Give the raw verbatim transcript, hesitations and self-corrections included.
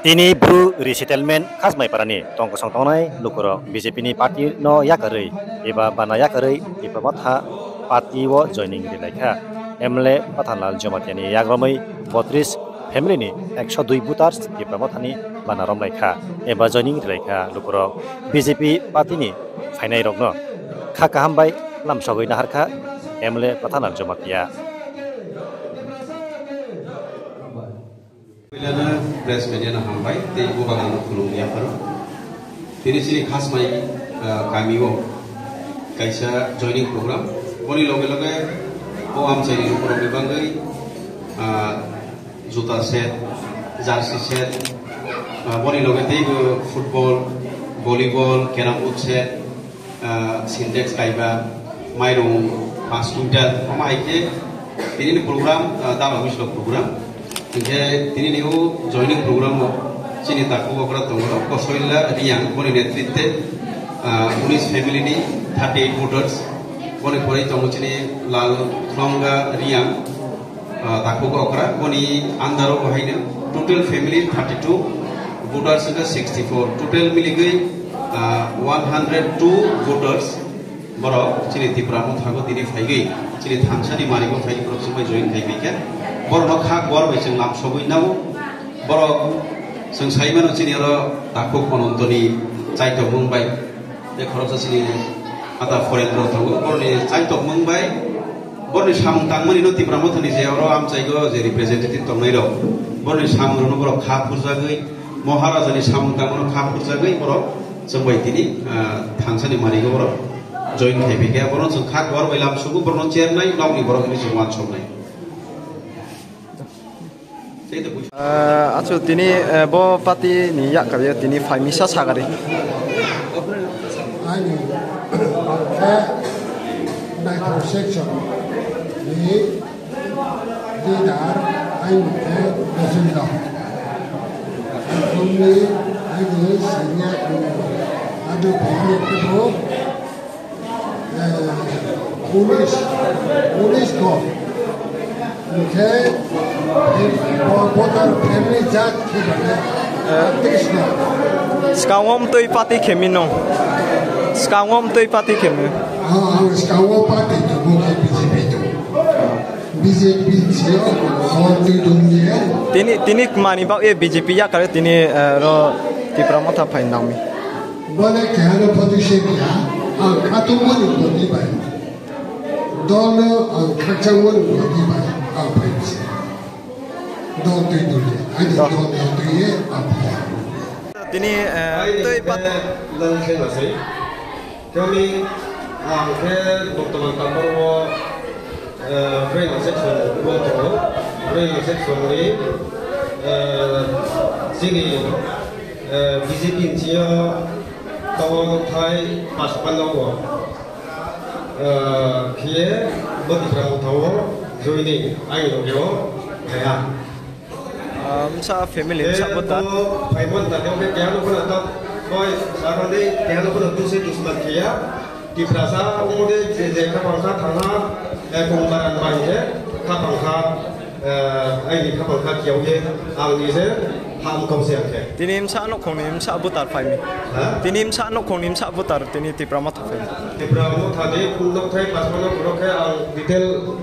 Tini Bru resettlement Khasmaiparani tongkosong tongnai lukurok B J P ni party no yakarwi eba bana yakarwi Tipra Motha party o joining rilaikha. M L A Pathanlal Jamatia ni yagromwi botris family ni ekso dui voters Tipra Motha ni bana romlaikha eba joining rilaikha lukurok B J P party ni phainai rokno. Kha kaham bai lamsogwi naharkha M L A Pathanlal Jamatia. Puilano press media no hambai tei bubagrano khulumwi yapharo. Tini chini Khasmai, ah, kamio kaisa joining program. Boni loge loge o amchaini lukurokni bagwi, ah, juta set, jersey set, ah, boni loge teibo football, volleyball, carrom board set, ah, Sintex kaiba, mairung paanch quintal, omo hai khe tinini program, ah, dalo wislo program. Hinkhe tinini o joining program o chini takhuk okra tongo, Kosoila Riyang, boni netritwe, ah, unis family ni thirty eight voters, boni pore tongo chini Lal Khonga Riyang, ah, takhuk okra, boni under o haino total family thirty two, voters wngkha sixty four, total miligwi, ah, one hundred two voters borok chini Tipra Motha o tini phaigwi chini thansani marigo phaigwi borok chumbai join khai phaikha. Borokno kha kuar bai chwng lamsogwi nao. Borok chwng sai mano chini oro takhuk Onontoni chaitok mung bai. Tei khoroksa chini ata foreign rok tongo, boroni chaitokmung bai, boroni samung tangmani no Tipra Mothani je oro amchaigo je representative tongnai rok, boroni samung rokno borok kha phurjagwi, Maharaja ni samung tangmano kha phurjagwi borok chwng bai tini, ah, thansani marigo borok join khai phaikha, borokno chwng kha kuar bai lamsugo, borokno chernai, nokni borok hinwi chwng uansuknai. Ah, achu tini, eh, bo party ni yakkar yo tini phai misa sagari. Ani, eh, naithok section ni leader, ani, eh, Rasul Dam. Kumi, ani, senior, adu, kumi, eh, unis, unis ko. Hingke, eh, bo-, voter family jak khe bane, eh, tris no. Skangom twi party khemi no. Skangom twi party khemi. Ah, ang skangom party to bo khe B J P to. B J P sio, hor twi dum ye. Tini, tini mani bak ye B J P yakare tini, eh, ro Tipra Motha phai nangmi. Bole kehano photo se kya, ang khatung mani bodi bai. Dol no ang khakchang mani bodi bai, ang phai bisi. Dol twi duli, ani dol no twi ye, ang phai. Tini, eh, twi pat- Lal khe nasai. Kami, ang khe bottoman tampar o, eh, Breng section o tongo. Breng section ni, eh, chini, eh, B J P ni sio tongo thai pas panda o. Eh, khiye bo Tipra Motha o joining ani loge o phaiya. Ah, msa family, msa bota. Phaimon ta, khe kehano khuna ta, boi, saroni kehano khuna dusai dusman khiya. Tiprasa, ode je, je, kha pangkha thangha, eh, kongbaran bai je, kha pangkha, eh, aini kha pangkha kiyau je, ang ni je, ham kau se ang khe. Tini msa nokhong ni msa butar phaimi. Ha? Tini msa nokhong ni msa butar, tini Tipra Motha phaimi. Tipra Motha ni, nok thai, pasma nok, nok khe ang detail